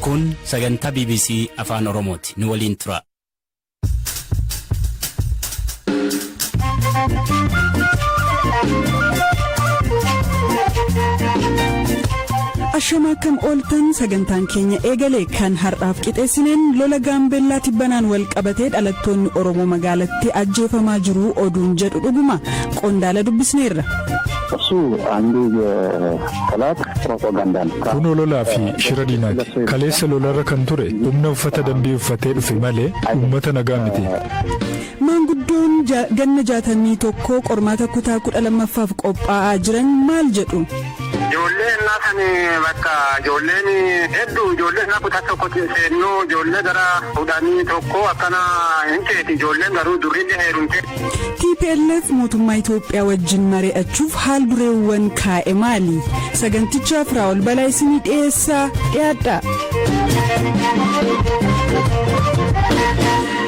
Kun sagantaa bbc Afaan Oromooti. Nu waliin turaa. Ashama akkam ooltan sagantaan keenya eegale kan har'aaf qixeessineen lola gaambeellaa tibbanaan wal qabatee dhalattoonni Oromoo magaalatti ajjeefamaa jiru oduun jedhu dhuguma qondaala dubbisneerra. እሱ አንዱ የጠላት ፕሮፓጋንዳ ነው። Kun ololaa fi shira diinaati. Kaleessa lolarra kan ture humna uffata dambii uffatee dhufe malee uummata nagaa miti. Maanguddoon ganna 61 qormaata kutaa 12ffaaf qophaa'aa jiran maal jedhu? Ijoollee innaa san bakka ijoolleen hedduu ijoollee innaa kutaa tokko seennuu ijoollee gara 11 akkana hin teeti ijoolleen garuu durrillee heerumte. TPLF mootummaa Itoophiyaa wajjin mari'achuuf haal dureewwan kaa'e maali? Saganticha Firaa'ol Balaa isinii dhiyeessaa dhiyaadha.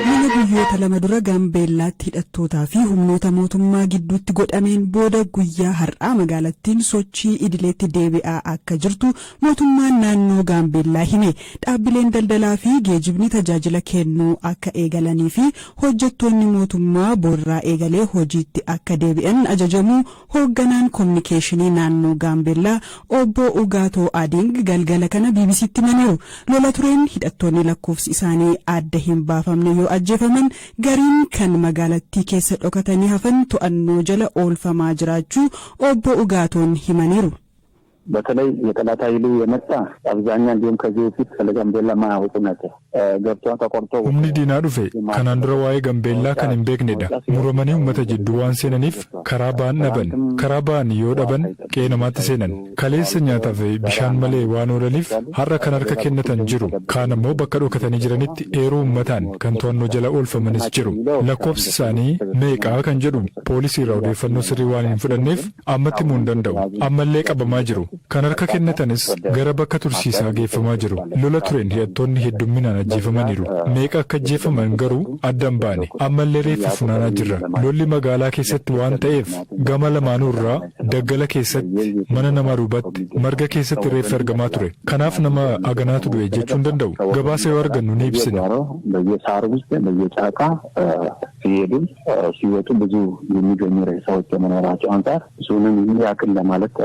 Lola guyyoota lama dura Gaambeellaatti hidhattootaa fi humnoota mootummaa gidduutti godhameen booda guyyaa har'aa magaalattiin sochii idileetti deebi'aa akka jirtu mootummaan naannoo Gaambeellaa hime. Dhaabbileen daldalaa fi geejibni tajaajila kennuu akka eegalanii fi hojjettoonni mootummaa borraa eegalee hojiitti akka deebi'an ajajamuu hoogganaan kominikeeshinii naannoo Gaambeellaa obbo Ugaatoo Adiing galgala kana BBCtti himaniiru. Lola tureen hidhattoonni lakkoofsi isaanii adda hin baafamne yoo ajjeefaman gariin kan magaalattii keessa dhokatanii hafan to'annoo jala oolfamaa jiraachuu obbo Ugaatoon himaniiru. በተለይ የጠላት ኃይሉ የመጣ አብዛኛ እንዲሁም ከዚህ በፊት ስለ ጋምቤላ ማያውቁ ናቸው። ገብቶ ተቆርጦ Humni diinaa dhufe kanaan dura waa'ee Gambeellaa kan hin beeknedha. Muramanii uummata jidduu waan seenaniif karaa ba'an dhaban. Karaa ba'an yoo dhaban qe'ee namaatti seenan. Kaleessa nyaataa fi bishaan malee waan oolaniif har'a kan harka kennatan jiru. Kaan ammoo bakka dhokatanii jiranitti eeruu uummataan kan to'annoo jala oolfamanis jiru. Lakkoofsi isaanii meeqaa kan jedhu poolisii irraa odeeffannoo sirrii waan hin fudhanneef ammatti himuu hin danda'u. Ammallee qabamaa jiru. Kan harka kennatanis gara bakka tursiisaa geeffamaa jiru. Lola tureen hidhattoonni heddumminaan ajjeefamaniiru. Meeqa akka ajjeefaman garuu adda hin baane. Ammallee reeffa funaanaa jirra. Lolli magaalaa keessatti waan ta'eef gama lamaanuu irraa daggala keessatti, mana namaa duubatti, marga keessatti reeffi argamaa ture. Kanaaf nama haganaatu du'e jechuu hin danda'u. Gabaasa yoo argannu ni ibsina. በየሳር ውስጥ በየጫካ ሲሄዱ ሲወጡ ብዙ የሚገኙ ሬሳዎች ከመኖራቸው አንጻር እሱንም ይህ ያክል ለማለት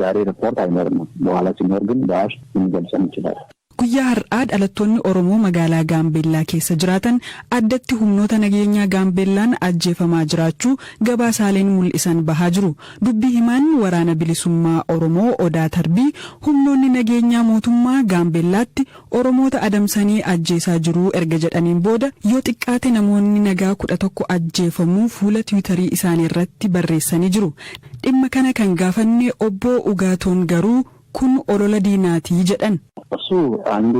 ዛሬ ሪፖርት አይኖርም። በኋላ ሲኖር ግን በአሽ ልንገልጸን እንችላለን። Guyyaa har'aa dhalattoonni Oromoo magaalaa Gaambeellaa keessa jiraatan addatti humnoota nageenyaa Gaambeellaan ajjeefamaa jiraachuu gabaasaaleen mul'isan bahaa jiru. Dubbii himaan waraana bilisummaa Oromoo Odaa Tarbii humnoonni nageenyaa mootummaa Gaambeellaatti Oromoota adamsanii ajjeesaa jiru erga jedhaniin booda yoo xiqqaate namoonni nagaa 11 ajjeefamuu fuula tiwiitarii isaanii irratti barreessanii jiru. Dhimma kana kan gaafanne obbo Ugaatoon garuu kun olola diinaatii jedhan. እሱ አንዱ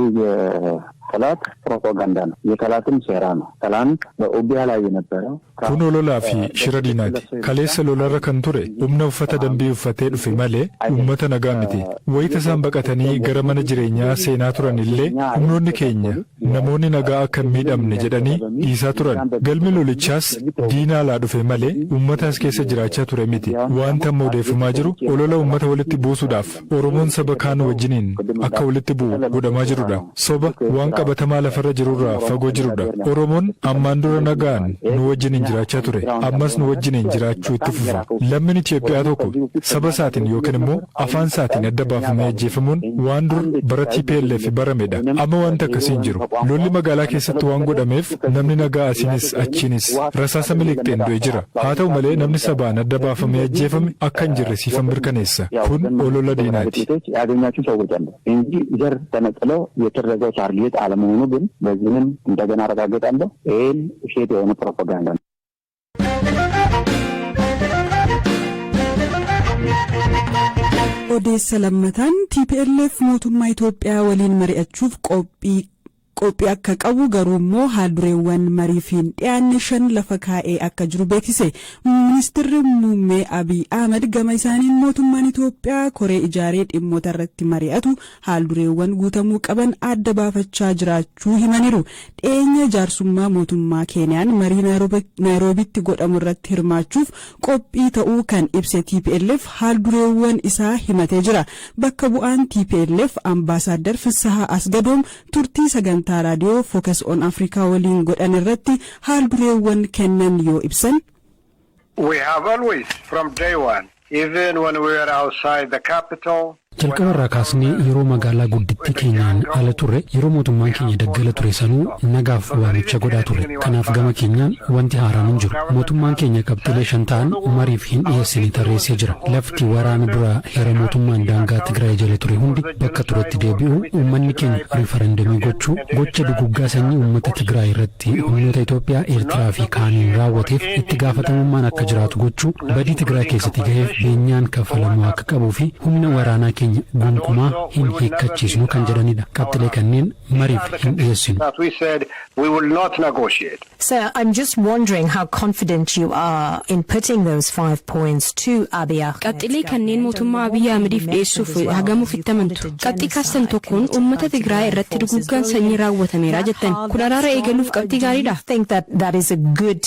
የጠላት ፕሮፓጋንዳ ነው። የጠላትም ሴራ ነው። ትላንት በኦቢያ ላይ የነበረው Kun ololaa fi shira diinaati. Kaleessa lolarra kan ture humna uffata dambii uffatee dhufe malee uummata nagaa miti. Wayita isaan baqatanii gara mana jireenyaa seenaa turan illee humnoonni keenya namoonni nagaa akka hin miidhamne jedhanii dhiisaa turan. Galmi lolichaas diina alaa dhufe malee uummata as keessa jiraachaa ture miti. Wanta amma odeeffamaa jiru olola uummata walitti buusuudhaaf Oromoon saba kaan wajjiniin akka walitti bu'u godhamaa jirudha. Soba waan qabatamaa lafarra jirurraa fagoo jirudha. Oromoon ammaan dura nagaan nu wajjiniin jiraachaa ture. Ammas nu wajjiniin jiraachuu itti fufa. Lammiin Itoophiyaa tokko saba isaatiin yookiin immoo afaan isaatiin adda baafamee ajjeefamuun waan dur bara TPLF baramedha. Amma wanti akkasii hin jiru. Lolli magaalaa keessatti waan godhameef namni nagaa asiinis achiinis rasaasa miliqxeen du'e jira. Haa ta'u malee namni sabaan adda baafamee ajjeefame akka hin jirre siifan mirkaneessa. Kun olola diinaati. ያገኛችሁ ሰዎች አሉ እንጂ ዘር ተነጥለው የተደረገው ታርጌት አለመሆኑ ግን በዚህም እንደገና አረጋግጣለሁ። ይህን ውሸት የሆነ ፕሮፓጋንዳ ነው። Odeessa lammataan TPLF mootummaa Itoophiyaa waliin mari'achuuf qophii Qophii akka qabu, garuu immoo haaldureewwan mariif hin dhiyaanne shan lafa kaa'ee akka jiru beeksise. Ministeerri muummee Abiy Ahmed gama isaaniin mootummaan Itoophiyaa koree ijaaree dhimmoota irratti mari'atu haaldureewwan guutamuu qaban adda baafachaa jiraachuu himaniiru. Dhiyeenya jaarsummaa mootummaa Keeniyaan marii Naayiroobitti godhamu irratti hirmaachuuf qophii ta'uu kan ibse TPLF haaldureewwan isaa himatee jira. Bakka bu'aan TPLF Ambaasaaddar Fissahaa Asgadoom turtii sagantaa raadiyoo Focus on Africa waliin godhan irratti haaldureewwan kennan yoo ibsan. We have always, from day one, even when we were outside the capital, Jalqabarraa kaasnee yeroo magaalaa guddittii keenyaan ala turre, yeroo mootummaan keenya daggala ture sanuu nagaaf waamicha godhaa turre. Kanaaf gama keenyaan wanti haaraan hin jiru. Mootummaan keenya qabxilee shan ta'an mariif hin dhiyeessine tarreessee jira. Lafti waraana dura heera mootummaan daangaa Tigraay jala ture hundi bakka turetti deebi'u, uummanni keenya riifarandamii gochuu, gocha duguggaa sanyii uummata Tigraay irratti humnoota Itoophiyaa, Eertiraa fi kaaniin raawwateef itti gaafatamummaan akka jiraatu gochuu, badii Tigraay keessatti gaheef beenyaan kaffalamuu akka qabuu fi humna waraanaa keenya gonkumaa hin hiikkachiisnu kan jedhanidha. Qabxilee kanneen mariif hin dhiyeessinu. that we said we will not negotiate. Sir, I'm just wondering how confident you are in putting those five points to Abiy Ahmed. Qabxilee kanneen mootummaa Abiyyi Ahmediif dhiyeessuuf hagam ofitti amantu? Qabxii kaastan tokkoon uummata Tigraay irratti duguggaan sanyii raawwatameera jettan. Kun araara eegaluuf qabxii gaariidha. Think that that is a good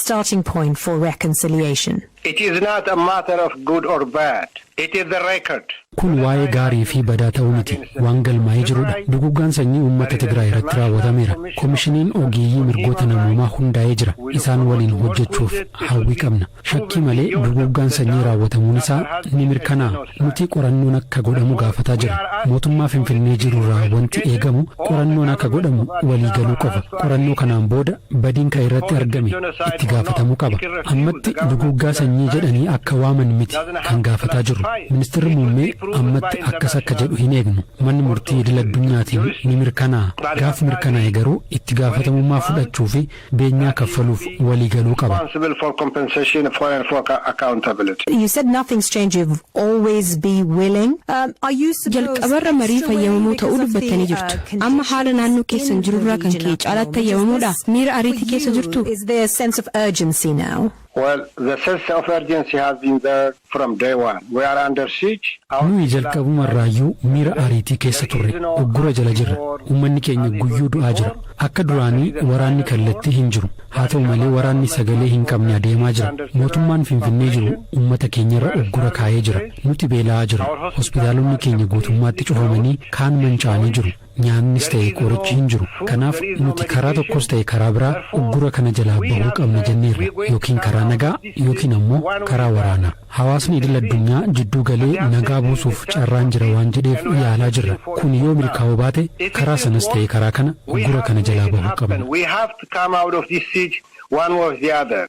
starting point for reconciliation? It is not a matter of good or bad. It is the record. Kun waa'ee gaarii fi badaa ta'uu miti, waan galmaa'ee jirudha. Duguggaan sanyii uummata Tigraay irratti raawwatameera. Koomishiniin ogeeyyii mirgoota namoomaa hundaa'ee jira. Isaan waliin hojjechuuf hawwii qabna. Shakkii malee duguggaan sanyii raawwatamuun isaa ni mirkanaa'a. Nuti qorannoon akka godhamu gaafataa jira. Mootummaa Finfinnee jirurraa wanti eegamu qorannoon akka godhamu waliigaluu qofa. Qorannoo kanaan booda badiin kan irratti argame itti gaafatamuu qaba. Ammatti duguggaa sanyii jedhanii akka waaman miti kan gaafataa jirru. Ministeerri muummee ammatti akkas akka jedhu hin eegnu. Manni murtii idil addunyaatiin ni mirkanaa'a. Gaaf mirkanaa'e garuu itti gaafatamummaa fudhachuu fi beenyaa kaffaluuf waliigaluu qaba. Responsible for compensation for and for accountability. You said nothing's changed. You've always be willing. Are you Jalqabarra marii fayyamamuu ta'uu dubbattanii jirtu. Amma haala naannoo keessan jirurraa kan ka'e caalaatti fayyamamuudha. Miira ariitii keessa jirtu. Is there a sense of urgency now? Well, the sense of urgency has been there from day one. We are under siege. Nuyi jalqabumarraayyuu miira ariitii keessa turre. Uggura jala jirra. Uummanni keenya guyyuu du'aa jira. Akka duraanii waraanni kallattii hin jiru. Haa ta'u malee waraanni sagalee hin qabne adeemaa jira. Mootummaan Finfinnee jiru uummata keenyarra uggura kaa'ee jira. Nuti beela'aa jira. Hospitaalonni keenya guutummaatti cufamanii kaan manca'anii jiru. Nyaannis ta'e qorichi hin jiru. Kanaaf nuti karaa tokkos ta'e karaa biraa uggura kana jalaa bahuu qabna jenneerra. Yookiin karaa nagaa yookiin ammoo karaa waraanaa. Hawaasni idil addunyaa jidduu galee nagaa buusuuf carraan jira waan jedheef yaalaa jirra. Kun yoo milkaa'uu baate karaa sanas ta'e karaa kana uggura kana jalaa bahuu qabna. We have to come out of this siege one way or the other.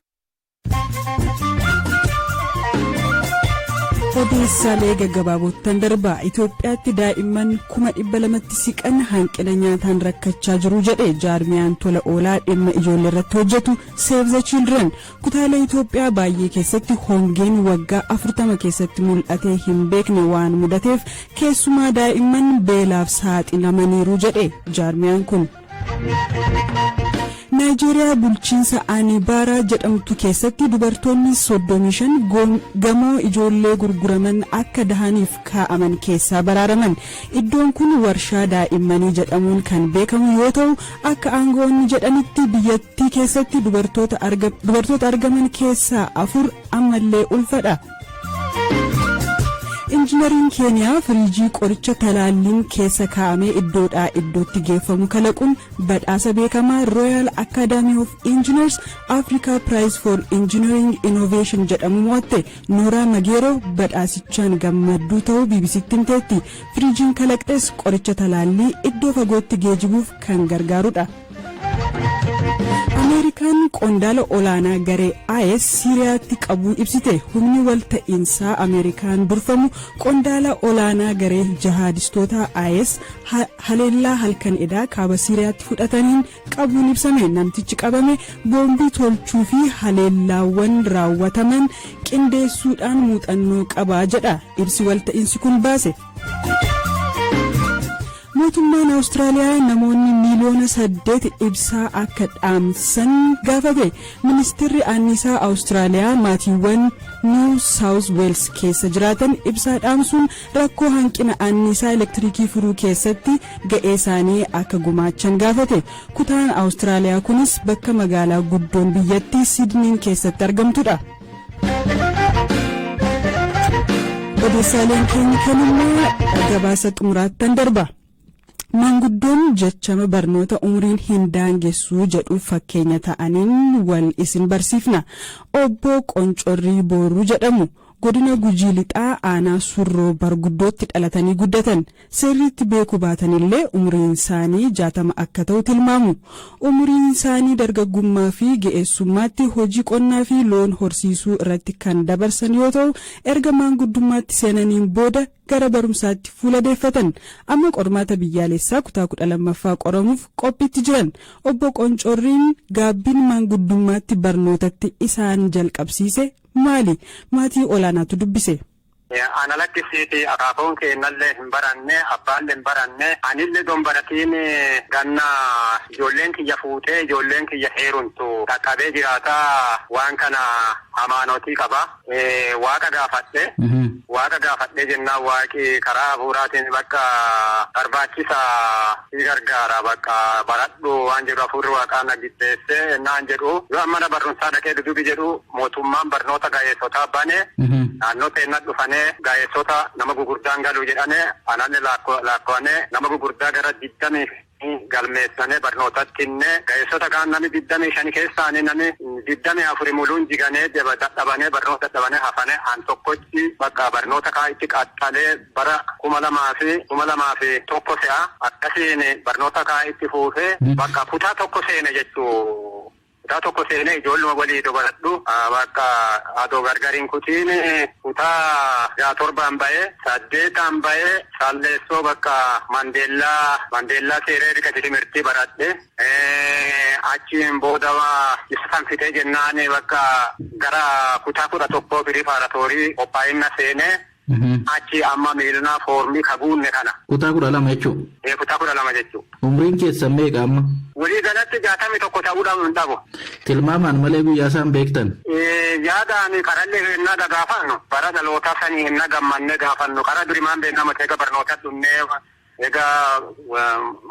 Odeessaalee gaggabaabottan darbaa. Itoophiyaatti daa'imman 200,000tti siqan hanqina nyaataan rakkachaa jiru jedhe jaarmiyaan tola oolaa dhimma ijoollee irratti hojjetu Save the Children. Kutaalee Itoophiyaa baay'ee keessatti hongeen waggaa 40 keessatti mul'atee hin beekne waan mudateef keessumaa daa'imman beelaaf saaxilamaniiru jedhe jaarmiyaan kun. Naayijeeriyaa bulchiinsa Anibaaraa jedhamtu keessatti dubartoonni 35 gamoo ijoollee gurguraman akka dahaniif kaa'aman keessaa baraaraman. Iddoon kun warshaa daa'immanii jedhamuun kan beekamu yoo ta'u, akka aangoonni jedhanitti biyyattii keessatti dubartoota argaman keessaa afur ammallee ulfadha. Injiinariin Keeniyaa firiijii qoricha talaalliin keessa kaa'amee iddoodhaa iddootti geeffamu kalaquun badhaasa beekamaa Royal Academy of Engineers Africa Prize for Engineering Innovation jedhamu mo'atte. Nooraa Mageeroo badhaasichaan gammadduu ta'uu BBCtti himteetti. Firiijiin kalaqxes qoricha talaallii iddoo fagootti geejibuuf kan gargaarudha. Ameerikaan qondaala olaanaa garee IS Siiriyaatti qabuu ibsite. Humni walta'iinsaa Ameerikaan durfamu qondaala olaanaa garee jihaadistoota IS haleellaa halkan edaa kaaba Siiriyaatti fudhataniin qabuun ibsame. Namtichi qabame boombii tolchuu fi haleellaawwan raawwataman qindeessuudhaan muuxannoo qabaa jedha ibsi walta'iinsi kun baase. Mootummaan Awustiraaliyaa namoonni miiliyoona 8 ibsaa akka dhaamsan gaafate. Ministeerri anniisaa Awustiraaliyaa maatiiwwan Niw Saawuz Weels keessa jiraatan ibsaa dhaamsuun rakkoo hanqina anniisaa elektiriikii furuu keessatti ga'ee isaanii akka gumaachan gaafate. Kutaan Awustiraaliyaa kunis bakka magaalaa guddoon biyyattii Siidniin keessatti argamtudha. Odeessaaleen keenya kanummaa, gabaasa xumuraattan darba. Maanguddoon jechama "barnoota umriin hin daangessuu" jedhuuf fakkeenya ta'aniin wal isin barsiifna. Obbo Qoncorrii Booruu jedhamu. Godina Gujii Lixaa, aanaa Surroo Barguddootti dhalatanii guddatan. Sirriitti beekuu baatanillee umriin isaanii 60 akka ta'u tilmaamu. Umriin isaanii dargaggummaa fi ga'eessummaatti hojii qonnaa fi loon horsiisuu irratti kan dabarsan yoo ta'u, erga maanguddummaatti seenaniin booda gara barumsaatti fuula deeffatan. Amma qormaata biyyaalessaa kutaa 12ffaa qoramuuf qophiitti jiran. Obbo Qoncorriin gaabbiin maanguddummaatti barnootatti isaan jalqabsiise maali? Maatii Olaanaatu dubbise. Ana lakkisiiti, akaakuun keennallee hin baranne, abbaallee hin baranne, anillee don baratiin ganna ijoolleen kiyya fuutee ijoolleen kiyya heerumtu qaqqabee jiraataa waan kana amaanotii qaba. Waaqa gaafadhe. Waaqa gaafadhee jennaan waaqi karaa hafuuraatiin bakka barbaachisa si gargaara, bakka baradhu waan jedhu hafuurri waaqaa na giddeesse. Naan jedhu yoo mana barumsaa dhaqee dudubi jedhu, mootummaan barnoota ga'eessotaa bane, naannoo teennat dhufanee ga'eessota nama gugurdaan galu jedhane. Analle laakko'ane, nama gugurdaa gara 20 galmeessane barnootatti hinne. Ga'eessota kaan nami 25 keessaani nami 24 muluun jiganee dadhabanee, barnoota dadhabanee hafane. An tokkochi bakka barnoota kaa itti qaxxalee bara 2001 se'a akkasiin barnoota kaa itti fuufee bakka kutaa tokko seene jechuu. Kutaa tokko seenee ijoolluma walii dubaradhu, bakka adoo gargariin kutiin kutaa ja'a torbaan ba'ee, saddeetaan ba'ee, salleessoo bakka Mandeellaa seeree riqati timirtii baradhe. Achiin booda isa san fixee jennaan bakka gara kutaa 11 preparatory qophaa'inna seenee, achi amma miilnaa foormii kaguunne kana. Kutaa 12 jechuun? Kutaa 12 jechuudha. Umriin keessan meeqa amma? Walii galatti 61 ta'uudhaan hin dhabu. Tilmaamaan malee guyyaa isaan beektan? Yaadaan karallee hennaa gaafannu, bara dhalootaa sanii hennaa gammannee gaafannu, karaa durimaan beekama. Eega barnoota dhunnee, egaa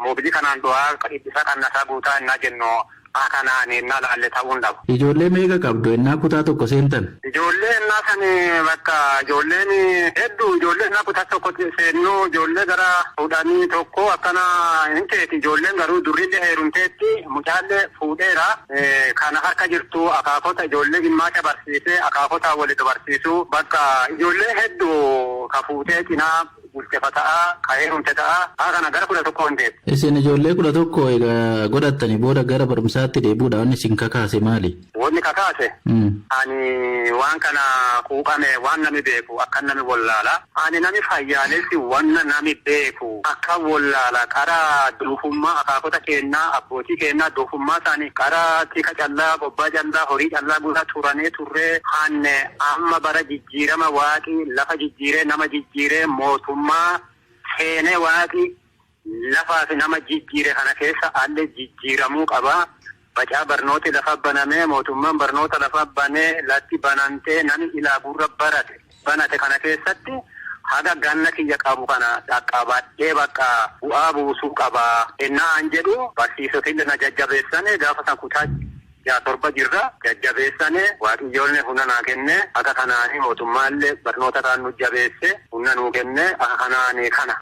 moobilii kanaan du'aa dhibbisaa qannasaa guutaa hennaa jennu, kanaan hennaa laalle ta'uu hin dhabu. Ijoollee meeqa qabdu ennaa kutaa tokko seentan? Ijoollee ennaa sani bakka ijoolleen hedduu, ijoollee ennaa kutaa tokko seennu ijoollee gara 11 akkana hin teeti. Ijoolleen garuu durrillee heerumteetti, mucaallee fuudheera. Kana harka jirtu akaakota ijoollee gimmaasha barsiisee, akaakota walitti barsiisuu, bakka ijoollee hedduu ka fuutee cinaa bultefa ta'a, ka heerumte ta'a, haa kana gara 11 hin teeti. Isin ijoollee 11 egaa godhattanii booda gara barumsaatti deebi'uudhaan wanni isin kakaase maali? Wanni kakaase, ani waan kana quuqame, waan nami beeku akka nami wallaala. Ani nami fayyaalessi wanna nami beeku akka wallaala. Qara duufummaa akaakota keennaa, abbootii keennaa, duufummaa isaanii qara tika callaa, bobbaa callaa, horii callaa guutaa turanii turree hanne. Amma bara jijjiirama waaqi lafa jijjiiree, nama jijjiiree, mootummaa seenee, waaqi lafaa fi nama jijjiire kana keessa allee jijjiiramuu qaba. Bacaa barnooti lafa banamee, mootummaan barnoota lafa banee, latti banantee, nami ilaa gurra barate banate kana keessatti haga ganna kiyya qabu kana dhaqqabadhee bakka bu'aa buusuu qaba. Ennaa an jedhu barsiisotillee na jajjabeessane. Gaafa san kutaa ja'a torba jirra, jajjabeessane. Waaqiyyoollee humna naa kenne. Akka kanaani mootummaallee barnoota kaan nu jabeesse, humna nuu kenne, akka kanaani kana.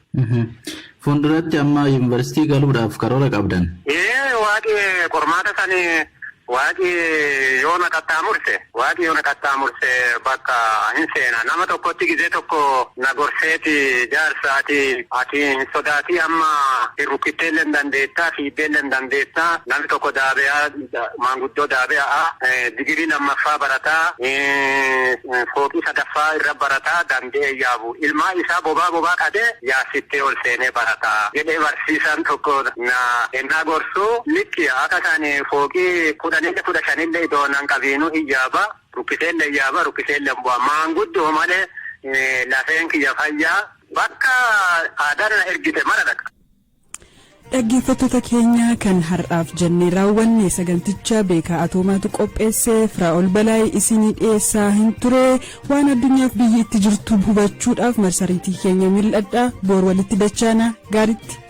Fuulduratti amma yuunivarsiitii galuudhaaf karoora qabdan? Ee, waaqi qormaata sanii waaqi yoo na qaxxaamurse, waaqi yoo na qaxxaamurse bakka hin seena. Nama tokkotti gizee tokko na gorseeti jaarsaati, "Ati hin sodaatii, amma hin rukkitteellee hin dandeettaa, fiiddeellee hin dandeettaa." Namni tokko daabe'aa, maanguddoo daabe'aa, digirii lammaffaa barataa, fooqii sadaffaa irra barataa, danda'ee yaabu, ilmaa isaa bobaa bobaa qabee yaasittee ol seenee barataa jedhee barsiisaan tokko na ennaa gorsuu, likki akka isaan fooqii 10llee 15llee idoo nan qabiinuu hin yaaba, rukkiseellee yaaba, rukkiseellee bu'a, maanguddoo malee lafeen kiyya fayyaa, bakka aadaan na ergite mara dhaqa. Dhaggeeffattoota keenya, kan har'aaf jennee raawwanne saganticha Beekaa Atoomaatu qopheesse, Firaa'ol Balaay isinii dhiyeessaa hin ture. Waan addunyaaf biyyi itti jirtu hubachuudhaaf marsariitii keenya mil'adha. Boor walitti dachaana, gaaritti.